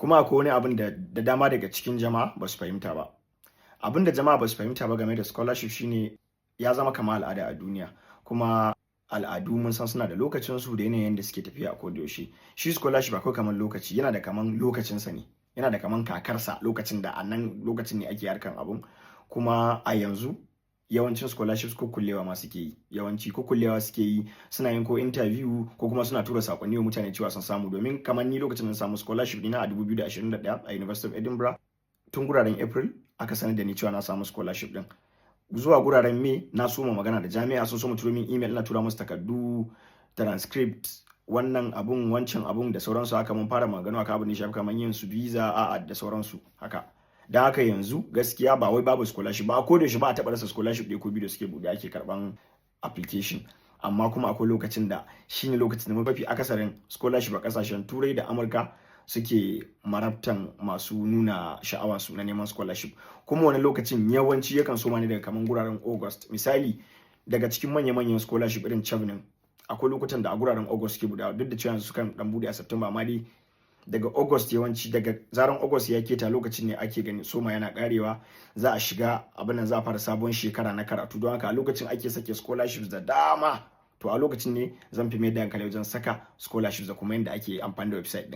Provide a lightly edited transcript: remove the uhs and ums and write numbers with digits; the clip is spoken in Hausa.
Kuma akwai wani abin da dama daga cikin jama'a ba su fahimta ba. Abin da jama'a ba su fahimta ba game da scholarship shine ya zama kamar al'ada a duniya, kuma al'adu mun san suna da lokacin su da yanayin da suke tafiya a koda yaushe. Shi scholarship akwai kamar lokaci, yana da kamar lokacinsa ne, yana da kamar kakarsa, lokacin da a nan lokacin ne ake harkan abun. Kuma a yanzu yawancin scholarships ko kullewa ma suke yi, yawanci ko kullewa suke yi, suna yin ko interview ko kuma suna tura sakonni wa mutane cewa sun samu. Domin kamar ni, lokacin da samu scholarship dina a 2021 a University of Edinburgh, tun guraren April aka sanar da ni cewa na samu scholarship din. Zuwa guraren May na soma magana da jami'a, sun soma turo min email, ina tura musu takardu, transcript, wannan abun, wancan abun da sauransu haka. Mun fara magana akan abin da shafi kamar yin su visa a'a da sauransu haka. Da haka yanzu gaskiya ba wai babu scholarship ba ko da yaushe ba a taɓa rasa scholarship ɗaya ko biyu da suke buɗe ake karɓan application. Amma kuma akwai lokacin da shine lokacin da mafi akasarin scholarship a ƙasashen Turai da Amurka suke marabtan masu nuna sha'awansu na neman scholarship. Kuma wani lokacin yawanci yakan soma ne daga kaman guraren August. Misali, daga cikin manya-manyan scholarship irin Chevening, akwai lokutan da a guraren August suke buɗewa, duk da cewa yanzu sukan dan buɗe a September, amma dai daga August yawanci, daga zaran August ya keta, lokacin ne ake gani soma yana karewa, za a shiga abin nan, za a fara sabon shekara na karatu. Don haka a lokacin ake sake scholarships da dama. To a lokacin ne zan fi mai da hankali wajen saka scholarships da kuma yadda ake amfani da website din.